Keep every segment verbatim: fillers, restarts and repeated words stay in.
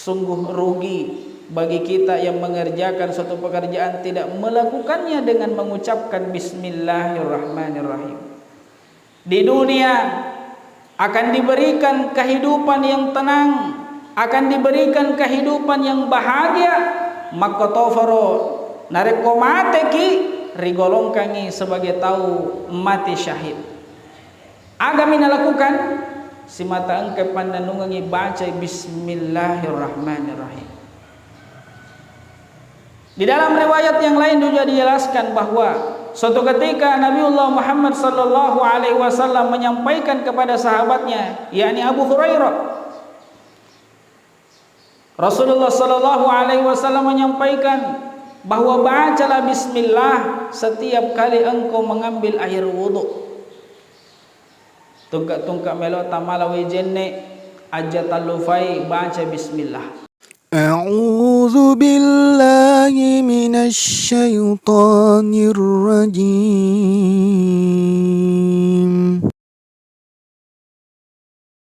Sungguh rugi bagi kita yang mengerjakan suatu pekerjaan tidak melakukannya dengan mengucapkan bismillahirrahmanirrahim. Di dunia akan diberikan kehidupan yang tenang, akan diberikan kehidupan yang bahagia, makkotofaro narekko mateki, rigolongkangi sebagai tau mati syahid. Agami nalakukan? Simata engka pannennungengngi bacai bismillahirrahmanirrahim. Di dalam riwayat yang lain juga dijelaskan bahwa suatu ketika Nabiullah Muhammad sallallahu alaihi wasallam menyampaikan kepada sahabatnya, yakni Abu Hurairah, Rasulullah sallallahu alaihi wasallam menyampaikan bahwa bacalah bismillah setiap kali engkau mengambil air wudhu. Tungka-tungka melo tamala wae jenne, aja tallufai baca bismillah. أعوذ بالله من الشيطان الرجيم.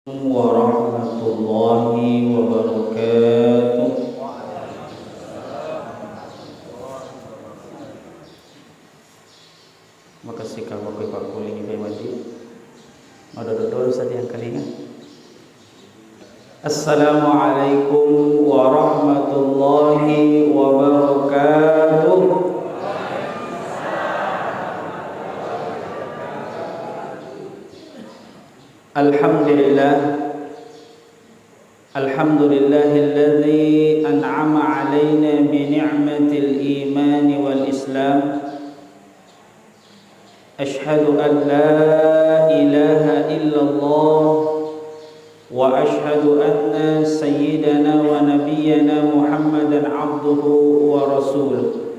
ورحمة الله وبركاته. Makessing ka ko pakkuling ibai madi. Madoddo-doddo sa diangkalinga. Assalamualaikum warahmatullahi wabarakatuh. Alhamdulillah. Alhamdulillahilladzi an'ama 'alaina bi ni'matil imani wal islam. Asyhadu an la ilaha illallah wa asyhadu anna sayyidana wa nabiyyana Muhammadan abduhu wa rasuluh.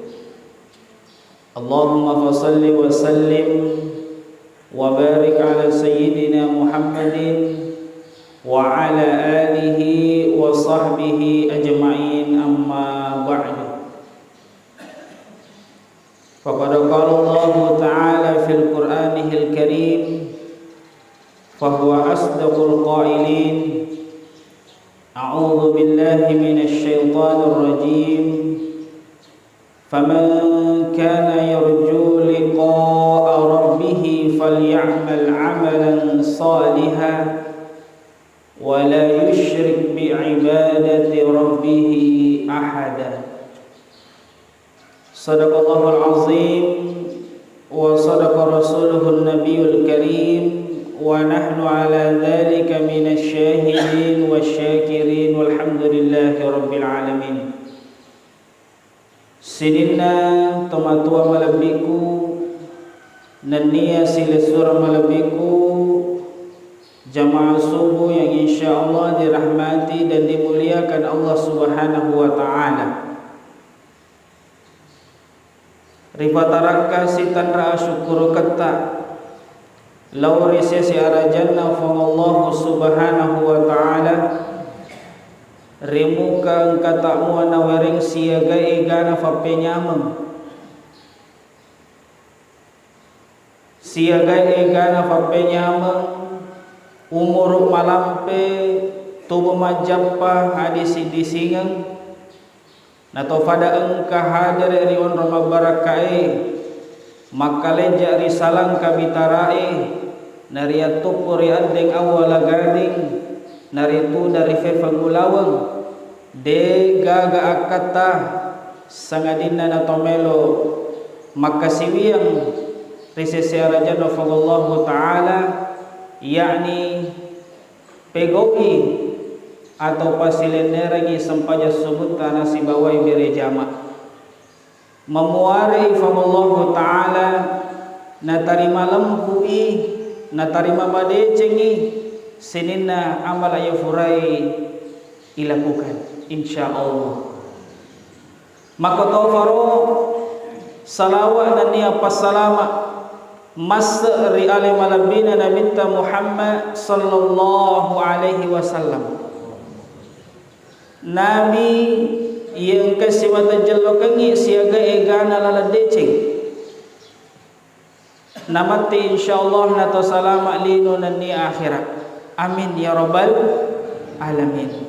Allahumma fasalli wa sallim wa barik ala sayyidina Muhammadin wa ala alihi wa sahbihi ajma'in, amma ba'du. Faqad qala Allahu ta'ala fil Qur'anihil Karim, fahuwa asdaqul qailin. A'udzu billahi minasy syaithanir rajim. Faman kana yarju liqa'a rabbih falyamal 'amalan shalihan wa la yusyrik bi 'ibadati rabbih ahada. Sadaqallahul azim wa sadaqa rasuluhun nabiyul karim wa nahnu ala dzalika minasy syahidin wasy syakirin walhamdulillahi rabbil alamin. Sininna tomatoa malebbiku nennia silessureng malebbiku, jamaah subuh yang insyaallah dirahmati dan dimuliakan Allah Subhanahu wa taala. Ripatarakka sitanra asyukkuruketta lao ri sese arajanna Puang Allahu Subhanahu wa Ta'ala, ri muka engka tamuwa nawereng siaga egana fappenyameng. Siaga egana fappenyameng, umuru malampe, tubu majjappa, adisi-disingeng, nato fada engka hadere ri onrong mabbarakkae, makkalejja ri salangka bitarae, nariattuppu ri addeng awwala gading, narituda ri fefeng ulaweng. De gaga akkatta, sangadinna nato melo makkasiwiang ri sese arajanna Puang Allahu Ta'ala, yakni pegau'i atau pasilennerengngi sempajang subutta nasibawai bere jama. Mamuarei Puang Allahu Ta'ala natarima lempu'i, natarima madecengngi sininna amala iya furai ilakukan, insya Allah. Makkotofaro salawa nennia passalama masse ri ale malebbina Nabitta Muhammad sallallahu alaihi wasallam. Nabi iya engka simata jellokengngi siaga egana laleng deceng. Namatti insyaallah nato salama lino nennia akhira. Amin ya rabbal alamin.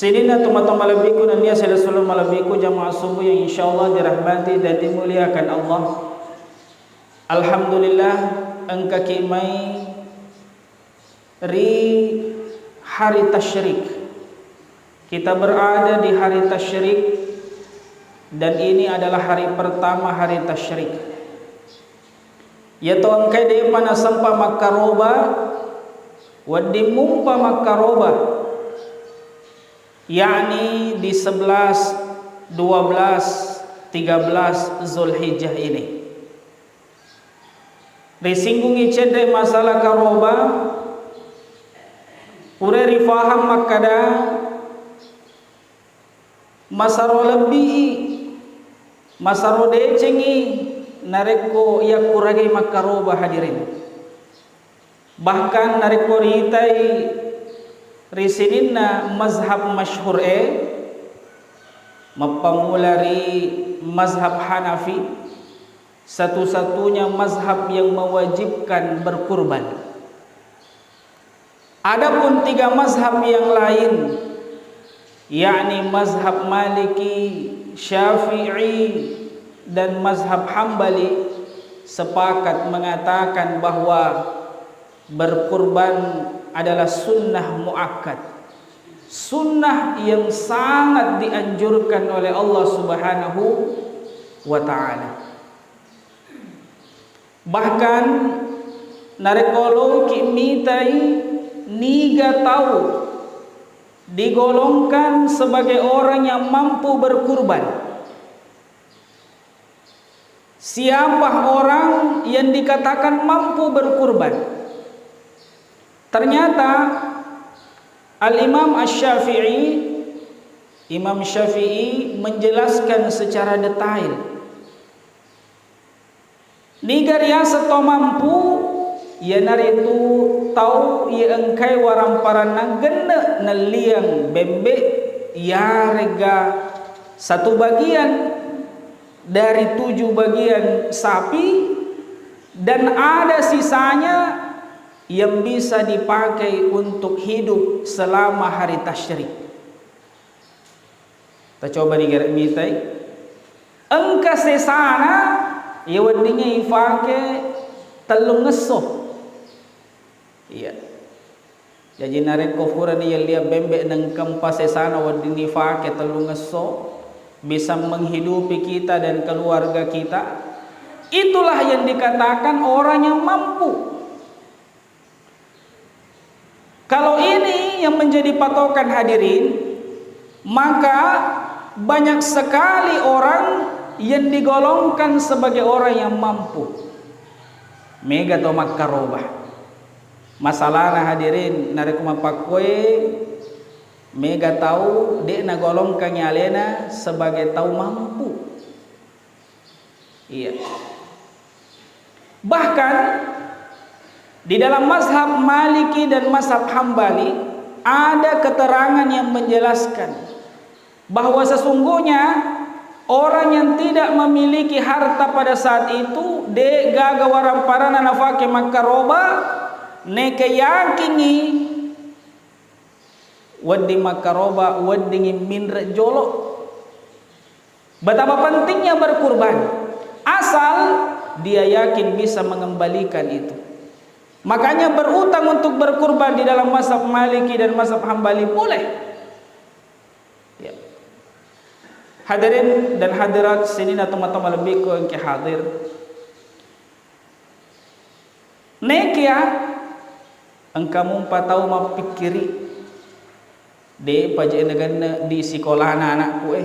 Sininna tomatoa malebbiku nennia silessureng malebbiku jamaah subuh yang insyaallah dirahmati dan dimuliakan Allah. Alhamdulillah, engkaki mai ri hari tasyrik. Kita berada di hari tasyrik dan ini adalah hari pertama hari tasyrik. Iyato engkae de'pa nasempa makkaroba, wedding mumpa makkaroba, yakni di sebelas, dua belas, tiga belas Zulhijjah ini. Risinggungi cedde masalah karoba, pura rifahang makkada, masaro lebbii, masaro decengngi narekko yakkuragai makkaroba, hadirin. Bahkan narekko riitai ri sininna mazhab masyhur e, mappamula ri mazhab Hanafi, satu-satunya mazhab yang mewajibkan berkurban. Adapun tiga mazhab yang lain, yakni mazhab Maliki, Syafi'i, dan mazhab Hambali, sepakat mengatakan bahwa berkurban adalah sunnah muakkad, sunnah yang sangat dianjurkan oleh Allah Subhanahu wa Ta'ala. Bahkan, narekko loki mitai niga tau digolongkan sebagai orang yang mampu berkurban, siapa orang yang dikatakan mampu berkurban? Ternyata Al-Imam Asy-Syafi'i, Imam Syafi'i menjelaskan secara detail. Niga riaseng to mampu, iyanaritu tau iya engkai waramparanna genne nelliang bembe, yarega satu bagian dari tujuh bagian sapi, dan ada sisanya yang bisa dipakai untuk hidup selama hari tasyrik. Tacoba digere mitai. Engka sesana, iya weddingnge ifake tellungngesso. Iya. Jaji, narekko purani yellia bembe nengkempa sesana wedding ifake tellungngesso, bisa menghidupi kita dan keluarga kita, itulah yang dikatakan orang yang mampu. Kalau ini yang menjadi patokan, hadirin, maka banyak sekali orang yang digolongkan sebagai orang yang mampu. Mega to makkaroba. Masalahna, hadirin, narekko mappakkoe, mega tau de nagolongkan alena sebagai tau mampu. Iya. Bahkan di dalam mazhab Maliki dan mazhab Hambali ada keterangan yang menjelaskan bahwa sesungguhnya orang yang tidak memiliki harta pada saat itu, de gaga waramparanna nafake makkaroba, neke yakingngi wedding makkaroba, weddingngi minre jolo. Betapa pentingnya berkurban, asal dia yakin bisa mengembalikan itu. Makanya berutang untuk berkurban di dalam mazhab Maliki dan mazhab Hambali boleh. Ya. Hadirin dan hadirat, sininna tomatoa malebbiku engke hadir. Nekia engka mumpa tau mappikkiri, de'pa je nagenne di sikolana anakku e.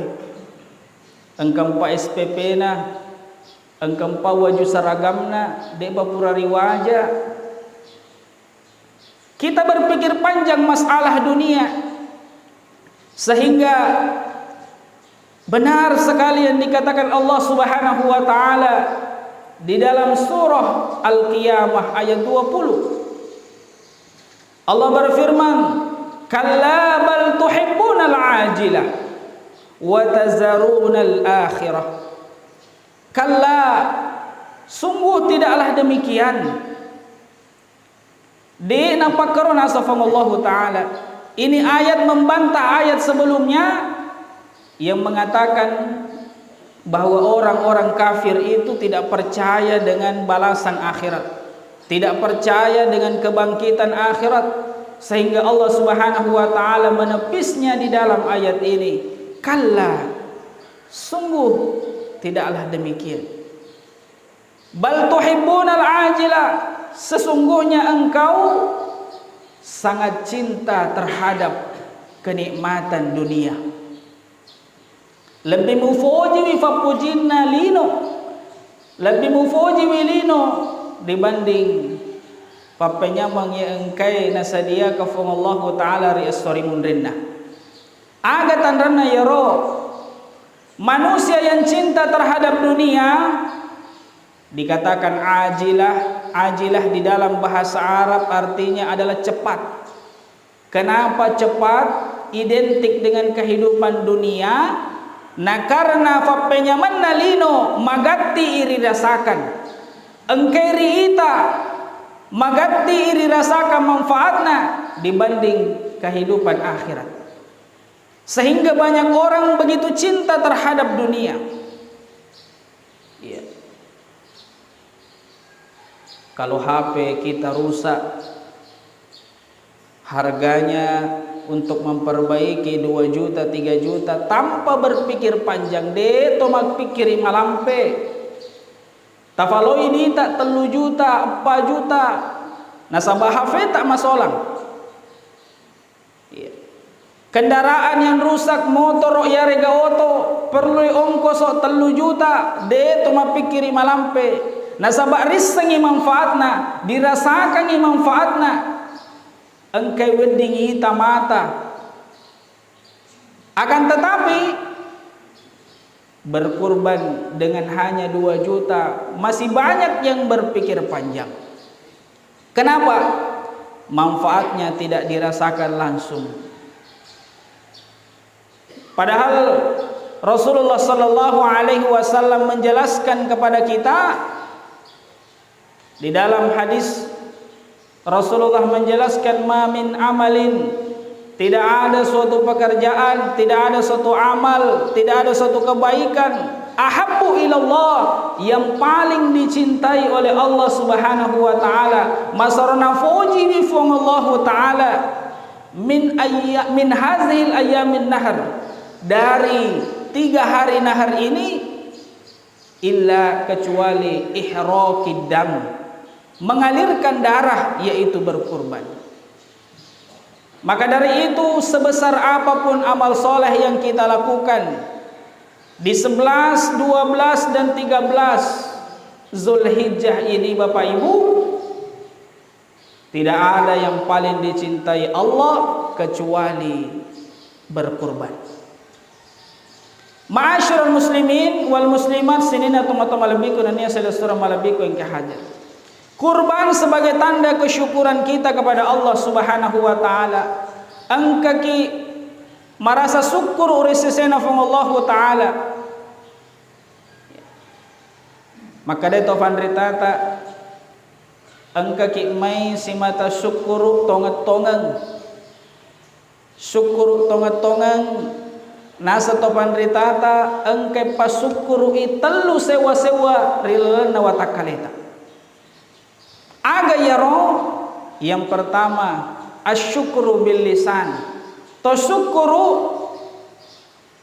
Engka mpa S P P-na, engka mpa waju saragamna, de'pa pura riwaja. Kita berpikir panjang masalah dunia, sehingga benar sekali yang dikatakan Allah Subhanahu wa Ta'ala di dalam surah Al-Qiyamah ayat dua puluh. Allah berfirman, "Kalla bal tuhibbunal ajilah wa tazarunal akhirah." Kalla, sungguh tidaklah demikian. De napakkaro naseng Allahu Ta'ala. Ini ayat membantah ayat sebelumnya yang mengatakan bahwa orang-orang kafir itu tidak percaya dengan balasan akhirat, tidak percaya dengan kebangkitan akhirat, sehingga Allah Subhanahu wa Ta'ala menepisnya di dalam ayat ini. Kalla, sungguh tidaklah demikian. Bal tuhibbunal ajila, sesungguhnya engkau sangat cinta terhadap kenikmatan dunia. Lebbi mufojiwi fappojinna lino, lebbi mufojiwi lino dibanding pappenyameng iya engkae nasadiaka Fuang Allahu Ta'ala ri esso ri munrinna. Aga tanranna iyaro manusia yang cinta terhadap dunia? Dikatakan ajilah, ajilah di dalam bahasa Arab artinya adalah cepat. Kenapa cepat? Identik dengan kehidupan dunia. Na karena fappenyamenna lino magatti irirasakan. Engkai ri ita magatti irirasakan manfaatna dibanding kehidupan akhirat. Sehingga banyak orang begitu cinta terhadap dunia. Iya. Kalau H P kita rusak, harganya untuk memperbaiki dua juta, tiga juta, tanpa berpikir panjang, de to mappikiri malampe. Tafaloi dita tellu juta, eppa juta, nasaba H P ta masolang. Iya. Kendaraan yang rusak, motoro yarega oto, perlui ongkoso tellu juta, de to mapikkiri malampe. Nasaba rissengi manfaatna, dirasakangi manfaatna. Engkai wedding ita mata. Akan tetapi, berkurban dengan hanya dua juta, masih banyak yang berpikir panjang. Kenapa? Manfaatnya tidak dirasakan langsung. Padahal Rasulullah sallallahu alaihi wasallam menjelaskan kepada kita di dalam hadis, Rasulullah menjelaskan, "Ma min amalin," tidak ada suatu pekerjaan, tidak ada suatu amal, tidak ada suatu kebaikan, "ahabbu ilallah," yang paling dicintai oleh Allah Subhanahu wa Ta'ala, masarona foji wi Fuang Allahu Ta'ala, "min ayya-, min hazihil ayyamin nahar," dari tiga hari nahar ini, illa, kecuali, ihraqid dam, mengalirkan darah, yaitu berkurban. Maka dari itu, sebesar apapun amal soleh yang kita lakukan di sebelas, dua belas, dan tiga belas Zulhijjah ini, Bapak Ibu, tidak ada yang paling dicintai Allah kecuali berkurban. Ma'asyiral muslimin wal muslimat, sininna tomatoa malebbiku nennia silessureng malebbiku engka hadir. Kurban sebagai tanda kesyukuran kita kepada Allah Subhanahu wa Ta'ala. Engkaki marasa sukkuru ri sesena Fuang Allahu Ta'ala. Makkeda to fanritata, engkaki mai simata sukkuru tongeng-tongeng. Sukkuru tongeng-tongeng, naseng to panritata engkai pasukkuru'i tellu sewwa-sewwa ri lalenna watakkaleta. Aga iyaro? Yang pertama, asyukru bil lisan. To sukkuru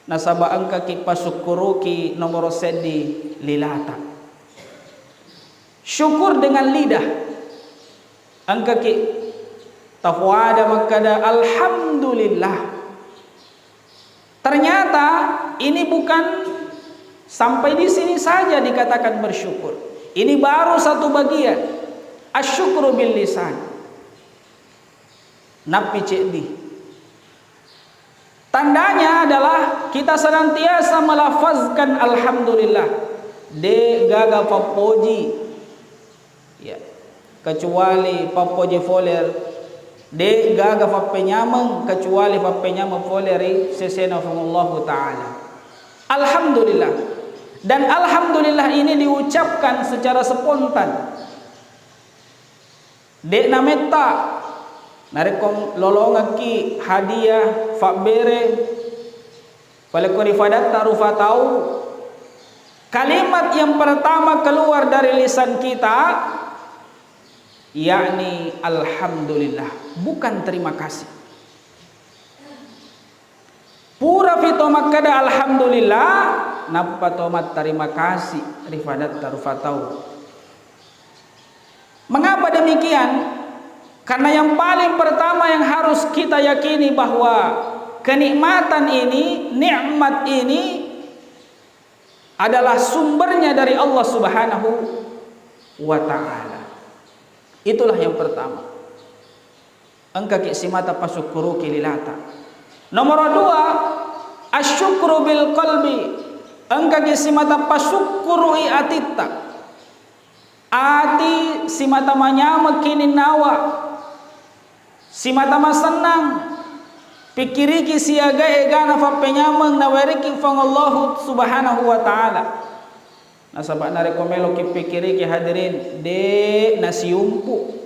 nasaba engkaki pasukkuruki nomoro seddi lilata. Syukur dengan lidah. Engkaki tafuada makkada, "Alhamdulillah." Ternyata ini bukan sampai di sini saja dikatakan bersyukur. Ini baru satu bagian. Asyukru bil lisan. Nappi ceddi. Tandanya adalah kita senantiasa melafazkan alhamdulillah. De gaga pappoji. Ya. Kecuali pappoji fole, de gaga pappenyameng kecuali pappenyameng fole ri sesena Allahu Ta'ala. Alhamdulillah. Dan alhamdulillah ini diucapkan secara spontan. De nametta, Narekko lolongekki hadiah, fabbere, palekko ri fadatta rufa tau, kalimat yang pertama keluar dari lisan kita, yakni alhamdulillah, bukan terima kasih. Purapi to makkeda alhamdulillah, nappa to mattarima kasih ri fadatta rufa tau. Mengapa demikian? Karena yang paling pertama yang harus kita yakini bahwa kenikmatan ini, nikmat ini adalah sumbernya dari Allah Subhanahu wa Ta'ala. Itulah yang pertama. Engkaki simata pasukkuruki lilata. Nomor dua, asyukru bil qalbi. Engkaki simata pasukkurui atitta. Ati simata manyamekki ninnawa. Simata masennang. Pikkiriki siaga egana fappenyameng nawerikki Puang Allahu Subhanahu wa Ta'ala. Nasaba narekko meloki pikkiriki, hadirin, de nasiumpu.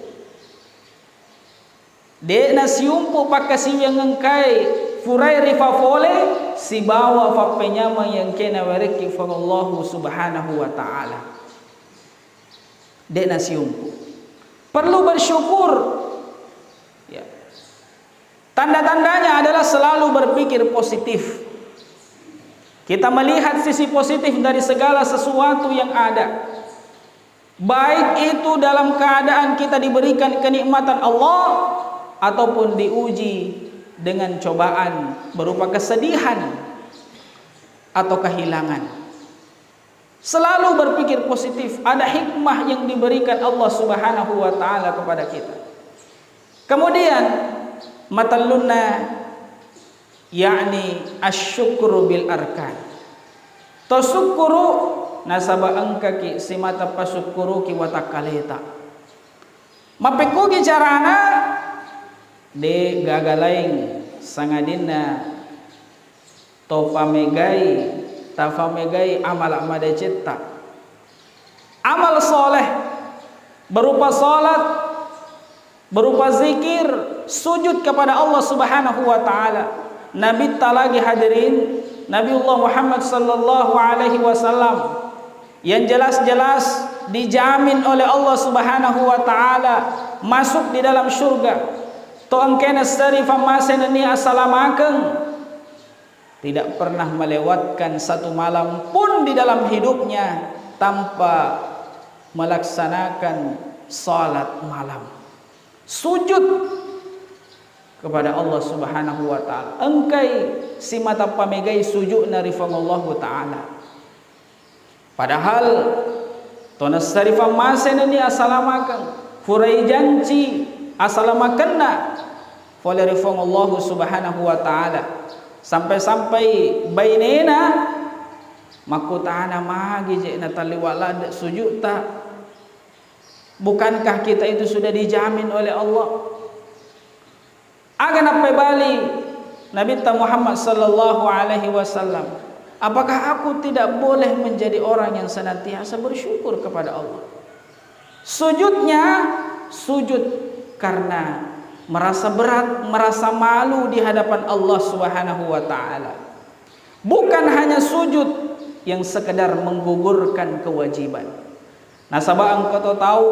De nasiumpu pakkasiwiang engkae furai rifafole sibawa fappenyameng engkae nawerekki Puang Allahu Subhanahu wa Ta'ala. De nasiumpu. Perlu bersyukur. Ya. Tanda-tandanya adalah selalu berpikir positif. Kita melihat sisi positif dari segala sesuatu yang ada. Baik itu dalam keadaan kita diberikan kenikmatan Allah ataupun diuji dengan cobaan berupa kesedihan atau kehilangan. Selalu berpikir positif, ada hikmah yang diberikan Allah Subhanahu wa Ta'ala kepada kita. Kemudian, matellunna, yakni asyukru bil arkan. To sukkuru nasaba engkaki simata pasukkuruki watakkaleta. Mappekkugi carana? De gaga laing sangadinna to pamegai, tafamegai amala madecetta. Amal soleh berupa salat, berupa zikir, sujud kepada Allah Subhanahu wa Ta'ala. Nabitta lagi, hadirin, Nabiullah Muhammad sallallahu alaihi wasallam, yang jelas-jelas dijamin oleh Allah Subhanahu wa Ta'ala masuk di dalam surga. To engkena seri fammasenenni asalamakeng. Tidak pernah melewatkan satu malam pun di dalam hidupnya tanpa melaksanakan salat malam. Sujud kepada Allah Subhanahu wa Ta'ala. Engkai simata pamegai sujudna ri Puang Allahu Ta'ala. Padahal tonessari fammasenenni asalamakeng, furai janci asalamakenna fole ri Puang Allahu Subhanahu wa Ta'ala. Sampai-sampai bainena makkutana, magi je natalliwa ladde sujudta? Bukankah kita itu sudah dijamin oleh Allah? Aga nappebali Nabitta Muhammad sallallahu alaihi wasallam, "Apakah aku tidak boleh menjadi orang yang senantiasa bersyukur kepada Allah?" Sujudnya sujud karena merasa berat, merasa malu di hadapan Allah Subhanahu wa Ta'ala. Bukan hanya sujud yang sekedar menggugurkan kewajiban. Nasaba engka to tau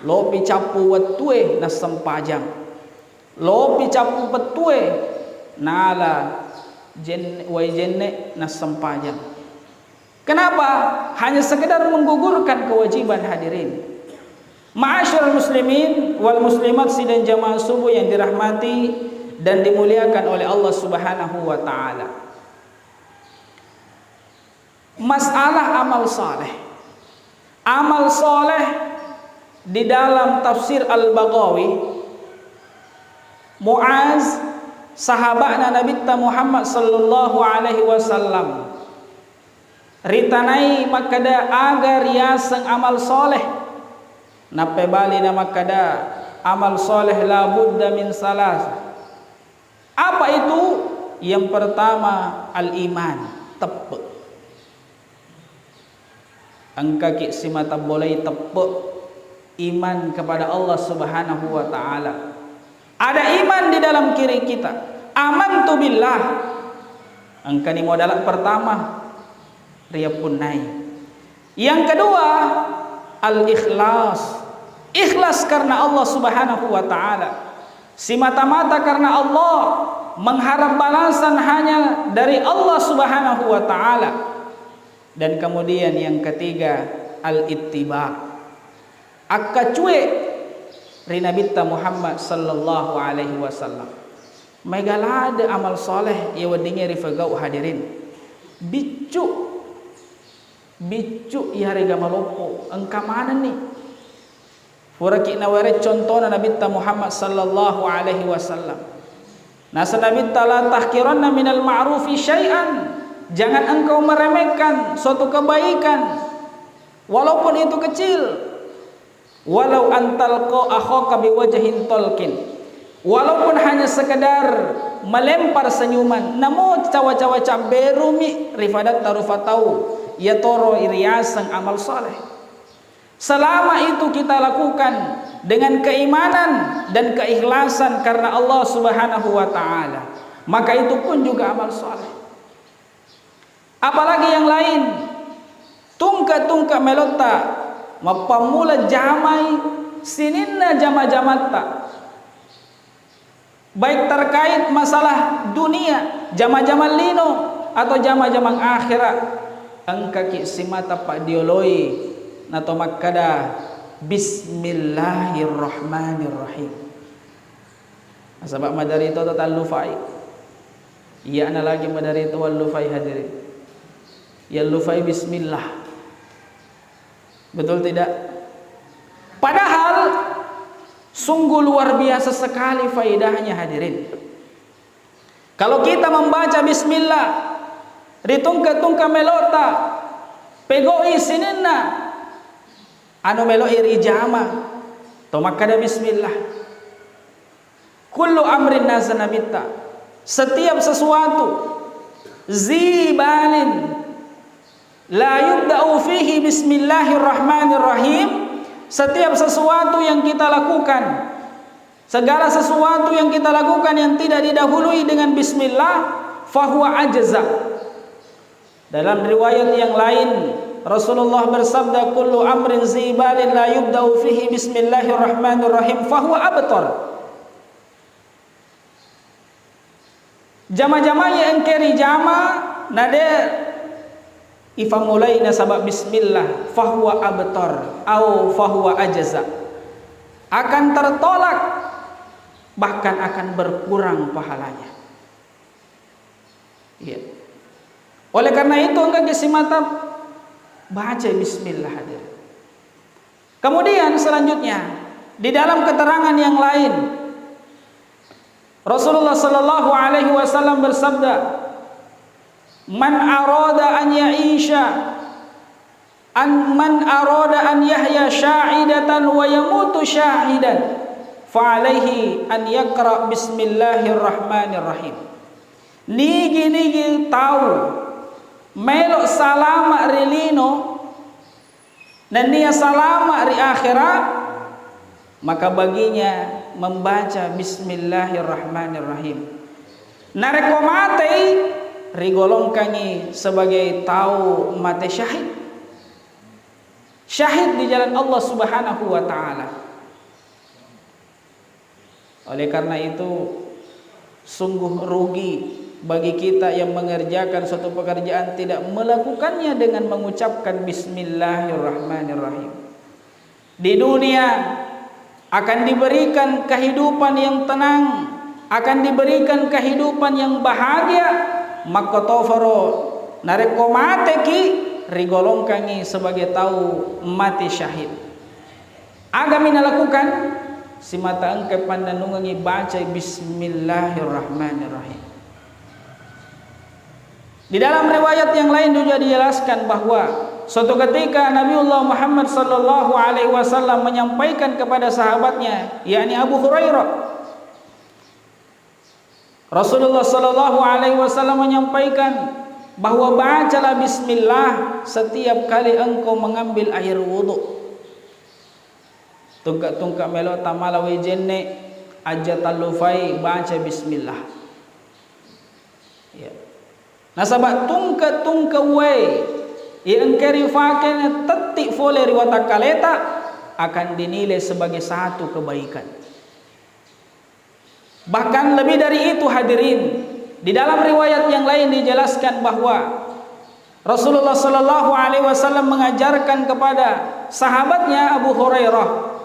lopi cappu wettue nassempajang. Lopi cappu wettue nala jen-, wai jenne nassempajang. Kenapa? Hanya sekedar menggugurkan kewajiban, hadirin. Ma'asyiral muslimin wal muslimat sidang jamaah subuh yang dirahmati dan dimuliakan oleh Allah Subhanahu wa Ta'ala. Masalah amal saleh. Amal saleh di dalam tafsir Al-Baghawi, Muaz, sahaba'na Nabitta Muhammad sallallahu alaihi wasallam, ritanai makkeda aga riaseng amal saleh. Nappebalina makkeda, amal saleh la budda min salasah. Apa itu? Yang pertama, al-iman, teppe. Engkaki simata bolai teppe iman kepada Allah Subhanahu wa Ta'ala. Ada iman di dalam diri kita. Amantu billah. Engkani modal pertama riappunnai. Yang kedua, al-ikhlas. Ikhlas karena Allah Subhanahu wa Ta'ala. Semata-mata karena Allah, mengharap balasan hanya dari Allah Subhanahu wa Ta'ala. Dan kemudian yang ketiga, al-ittiba. Akkacue ri Nabitta Muhammad sallallahu alaihi wasallam. Maega ladde amal saleh iya weddingnge rifegau, hadirin. Biccu, biccu iyarega maloppo, engka manenni. Puraki nawereng contona Nabitta Muhammad sallallahu alaihi wasallam. Nasa Nabitta, "La tahqiranna minal ma'rufi syai'an." Jangan engkau meremehkan suatu kebaikan, walaupun itu kecil. "Walau an talqa akhaka biwajhin talqin." Walaupun hanya sekedar melempar senyuman, namo cawa-cawa cabberumi ri fadatta rufa tau, iyatoro riaseng amal saleh. Selama itu kita lakukan dengan keimanan dan keikhlasan karena Allah Subhanahu wa Ta'ala, maka itu pun juga amal saleh. Apalagi yang lain, tungke-tungke melotta mappammula jamai sininna jama-jamatta. Baik terkait masalah dunia, jama-jamang lino, atau jama-jamang akhirat, engkaki simata paddioloi nato makkada, "Bismillahirrahmanirrahim." Nasaba maderri to tallufai. Iyana lagi maderri to wallufai, hadirin. Yallufai bismillah. Betul tidak? Padahal sungguh luar biasa sekali faedahnya, hadirin. Kalau kita membaca bismillah, ritungke-tungke melota, pegoi sininna, anu meloi rijama, to makkada bismillah. Kullu amrin, nasa Nabitta, setiap sesuatu, zi balin, la yubda'u fihi bismillahirrahmanirrahim, setiap sesuatu yang kita lakukan, segala sesuatu yang kita lakukan yang tidak didahului dengan bismillah, fahuwa ajza. Dalam riwayat yang lain, Rasulullah bersabda, "Kullu amrin zi balin la yubda'u fihi bismillahirrahmanirrahim fahuwa abtar." Jama-jamae engke rijama, nade ifammulai nasaba bismillah, fahuwa abtar, au fahuwa ajza. Akan tertolak, bahkan akan berkurang pahalanya. Iya. Oleh karena itu, engkaki simata baca bismillah, hadirin. Kemudian selanjutnya, di dalam keterangan yang lain, Rasulullah sallallahu alaihi wasallam bersabda, "Man arada an ya'isha, an, man arada an yahya syahidatan wa yamutu syahidan, fa alaihi an yaqra bismillahirrahmanirrahim." Nigi-nigi tau melo salama ri lino, nennia salama ri akhirat, maka baginya membaca bismillahirrahmanirrahim. Narekko matei, rigolongkangi sebagai tau mate syahid. Syahid di jalan Allah Subhanahu wa Ta'ala. Oleh karena itu, sungguh rugi bagi kita yang mengerjakan suatu pekerjaan tidak melakukannya dengan mengucapkan bismillahirrahmanirrahim. Di dunia akan diberikan kehidupan yang tenang, akan diberikan kehidupan yang bahagia, makkotofaro narekko mateki, rigolongkangi sebagai tau mati syahid. Agami nalakukan, simata engka pannennungengi bacai bismillahirrahmanirrahim. Di dalam riwayat yang lain juga dijelaskan bahwa suatu ketika Nabiullah Muhammad sallallahu alaihi wasallam menyampaikan kepada sahabatnya, yakni Abu Hurairah, Rasulullah sallallahu alaihi wasallam menyampaikan bahwa bacalah bismillah setiap kali engkau mengambil air wudhu. Tungka-tungka melo tamala wai jenne, Aja tallufai baca bismillah. Ya. Nasaba tungke-tungke wae iya engka rifakena tetti fole ri watakkaleta akan dinilai sebagai satu kebaikan. Bahkan lebih dari itu, hadirin, di dalam riwayat yang lain dijelaskan bahwa Rasulullah Shallallahu Alaihi Wasallam mengajarkan kepada sahabatnya Abu Hurairah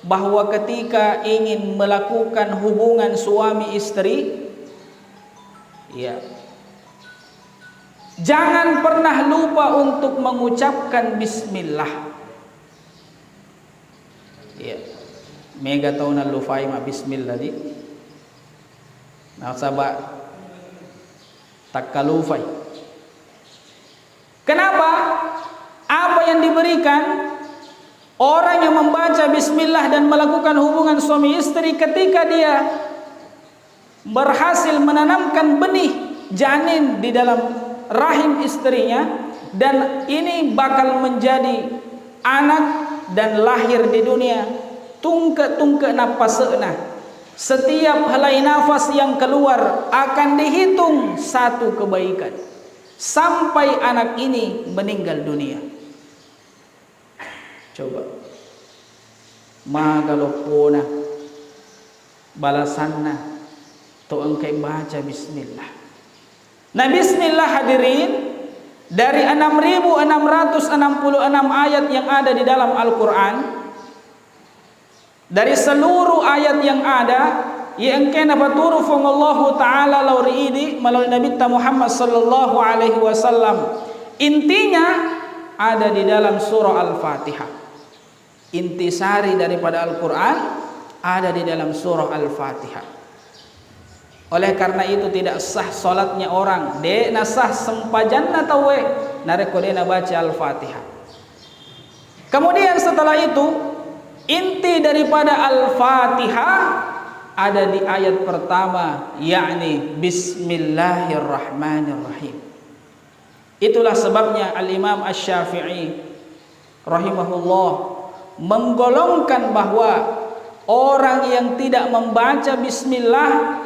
bahwa ketika ingin melakukan hubungan suami istri, ya, jangan pernah lupa untuk mengucapkan bismillah. Iya. Mega tau nallufai ma bismillah di. Nasaba takkalufai. Kenapa? Apa yang diberikan orang yang membaca bismillah dan melakukan hubungan suami istri ketika dia berhasil menanamkan benih janin di dalam rahim istrinya, dan ini bakal menjadi anak dan lahir di dunia, tungke-tungke nappase'na. Setiap helai nafas yang keluar akan dihitung satu kebaikan sampai anak ini meninggal dunia. Coba. Maga loppona, balasanna to engkai baca bismillah. Nah, bismillah, hadirin, dari enam ribu enam ratus enam puluh enam ayat yang ada di dalam Al-Quran, dari seluruh ayat yang ada, iya engkae napaturung Puang Allahu Ta'ala lao ri idi melalui Nabitta Muhammad sallallahu alaihi wasallam, intinya ada di dalam surah Al-Fatihah. Intisari daripada Al-Quran ada di dalam surah Al-Fatihah. Oleh karena itu, tidak sah salatnya orang, de' nasah sempajanna tauwe narekko de' nabaca Al-Fatihah. Kemudian setelah itu, inti daripada Al-Fatihah ada di ayat pertama, yakni Bismillahirrahmanirrahim. Itulah sebabnya Al-Imam Asy-Syafi'i rahimahullah menggolongkan bahwa orang yang tidak membaca bismillah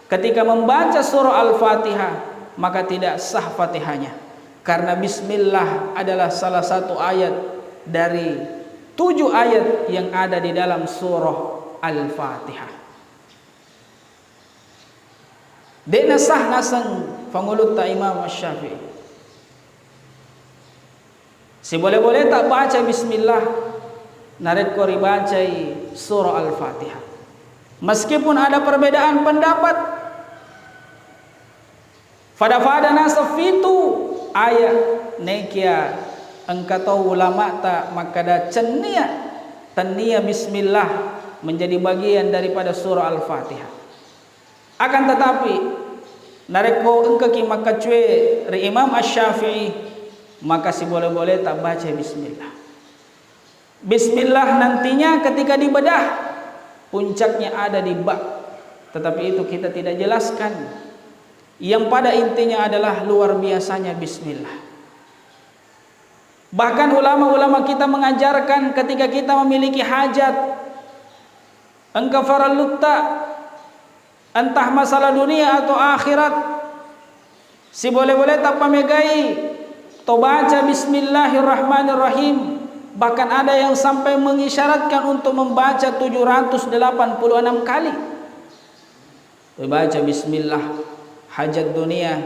ketika membaca surah Al-Fatihah, maka tidak sah Fatihahnya. Karena bismillah adalah salah satu ayat dari tujuh ayat yang ada di dalam surah Al-Fatihah. De' nasah naseng pangulutta Imam Asy-Syafi'i. Sibole-boleta baca bismillah narekko ribacai surah Al-Fatihah. Meskipun ada perbedaan pendapat, fada-fada naseng fitu ayat, nekia engka to ulama'ta makkada cennia, tennia bismillah menjadi bagian daripada surah Al-Fatihah. Akan tetapi, narekko engkaki makkaccue ri Imam Asy-Syafi'i, maka sibole-boleta baca bismillah. Bismillah nantinya ketika dibedah, puncaknya ada di ba. Tetapi itu kita tidak jelaskan. Yang pada intinya adalah luar biasanya bismillah. Bahkan ulama-ulama kita mengajarkan ketika kita memiliki hajat, engka farellutta, entah masalah dunia atau akhirat, sibole-boleta pamegai to baca Bismillahirrahmanirrahim. Bahkan ada yang sampai mengisyaratkan untuk membaca tujuh ratus delapan puluh enam kali. Baca bismillah, hajat dunia,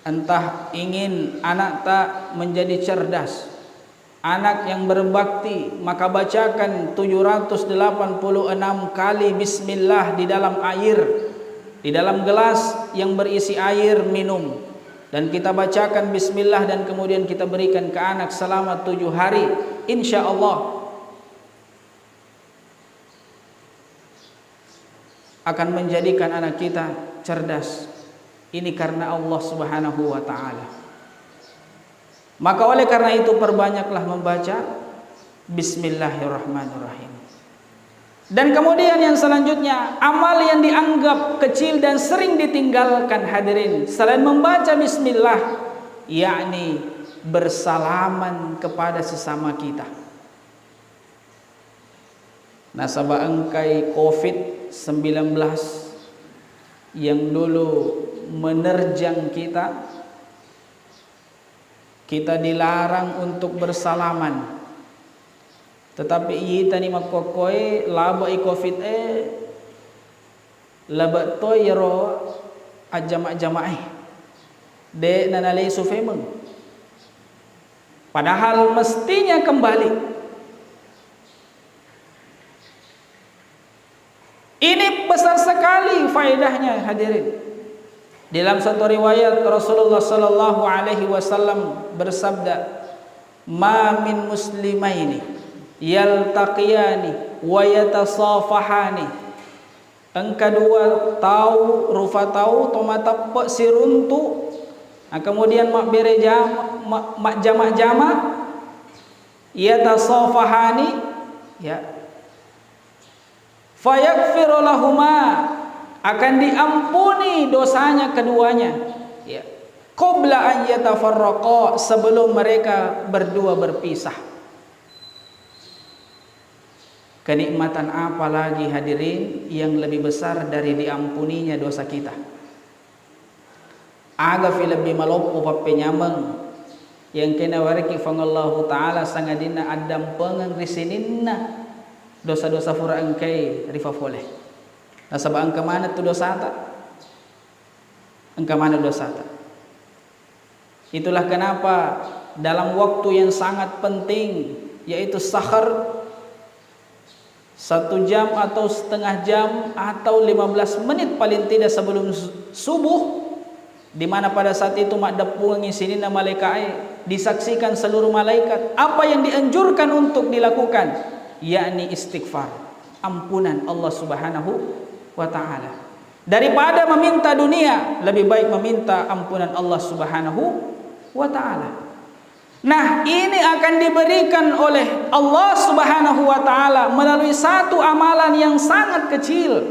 entah ingin anakta menjadi cerdas, anak yang berbakti, maka bacakan tujuh ratus delapan puluh enam kali bismillah di dalam air, di dalam gelas yang berisi air minum. Dan kita bacakan bismillah dan kemudian kita berikan ke anak selama tujuh hari. Insya Allah, akan menjadikan anak kita cerdas. Ini karena Allah Subhanahu wa Ta'ala. Maka oleh karena itu, perbanyaklah membaca Bismillahirrahmanirrahim. Dan kemudian yang selanjutnya, amal yang dianggap kecil dan sering ditinggalkan, hadirin, selain membaca bismillah, yakni bersalaman kepada sesama kita. Nasaba engkai covid, sembilan belas yang dulu menerjang kita, kita dilarang untuk bersalaman. Tetapi itani makkokkoe, labe'i covid e, labe toi iyaro ajjama-jamae. De' nanalesu femeng. Padahal mestinya kembali. Ini besar sekali faedahnya, hadirin. Dalam satu riwayat, Rasulullah sallallahu alaihi wasallam bersabda, "Ma min muslimaini yaltaqiyani wa yatasafahani." Engka dua tau, rufa tau, to mateppe' siruntu, nah, kemudian mabbere jama, ma-, majjama-jama, yatasafahani, ya. Fayaghfiru lahuma, akan diampuni dosanya keduanya, ya. Qabla an yatafarraqa, sebelum mereka berdua berpisah. Kenikmatan apa lagi, hadirin, yang lebih besar dari diampuninya dosa kita? Agafi lebbi maloppo pappenyameng, iya engkae nawerekki Puang Allahu Ta'ala sangadinna addampengeng ri sininna dosa-dosa fura engkae rifafole. Nasaba engka maneng tu dosata. Engka maneng dosata. Itulah kenapa dalam waktu yang sangat penting, yaitu sahar, satu jam atau setengah jam atau lima belas menit paling tidak sebelum su-, subuh, di mana pada saat itu maddeppungengngi sininna malaika'e, disaksikan seluruh malaikat. Apa yang dianjurkan untuk dilakukan? Yakni istighfar, ampunan Allah Subhanahu wa Ta'ala. Daripada meminta dunia, lebih baik meminta ampunan Allah Subhanahu wa Ta'ala. Nah, ini akan diberikan oleh Allah Subhanahu wa Ta'ala melalui satu amalan yang sangat kecil,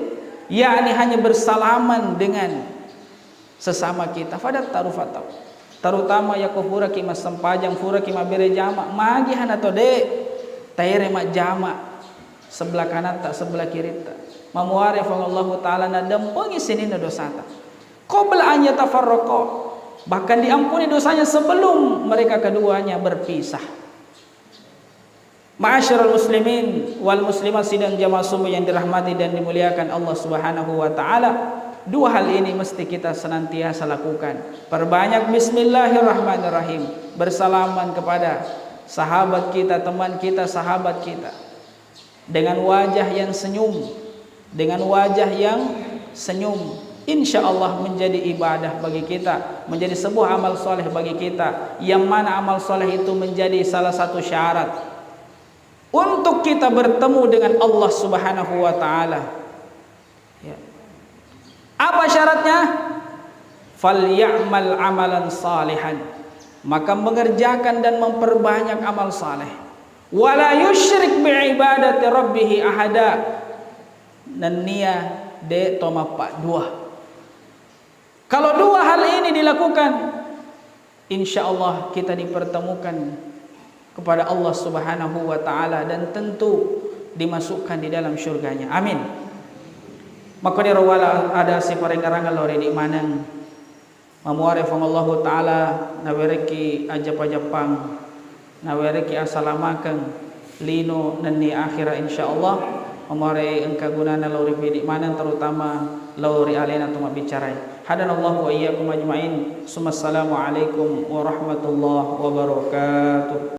yakni hanya bersalaman dengan sesama kita. Fadatta rufa tau. Terutama yakko furaki massempajang, furaki mabbere jama, magi hana to de', taere majjama sebelah kanatta, sebelah kiritta. Mamuare Puang Allahu Ta'ala nadampengi sininna dosata. Qabla an yatafarraqa, bahkan diampuni dosanya sebelum mereka keduanya berpisah. Ma'asyiral muslimin wal muslimat, sidang jamaah subuh yang dirahmati dan dimuliakan Allah Subhanahu wa Ta'ala, dua hal ini mesti kita senantiasa lakukan. Perbanyak bismillahirrahmanirrahim, bersalaman kepada sahabat kita, teman kita, sahabat kita, dengan wajah yang senyum, dengan wajah yang senyum, insya Allah menjadi ibadah bagi kita, menjadi sebuah amal soleh bagi kita, yang mana amal soleh itu menjadi salah satu syarat untuk kita bertemu dengan Allah Subhanahu wa Ta'ala. Ya. Apa syaratnya? "Falyamal amalan salihan." Maka mengerjakan dan memperbanyak amal saleh. "Wala yusyrik bi ibadati rabbih ahada." Nennia de' to mappaddua. Kalau dua hal ini dilakukan, insya Allah kita dipertemukan kepada Allah Subhanahu wa Ta'ala dan tentu dimasukkan di dalam syurganya. Amin. Makkoniro wala ada siparengngerang lao ri idi' maneng. Mamuare Puang Allahu Ta'ala nawerekki ajjappa-jappang, nawerekki asalamakeng lino nenni akhira, insya Allah. Mamuare engka gunana lao ri idi' maneng, terutama lao ri alena to mabbicarai. Hadanallahu wa iyyakum ajma'in. Summa assalamu alaikum warahmatullahi wabarakatuh.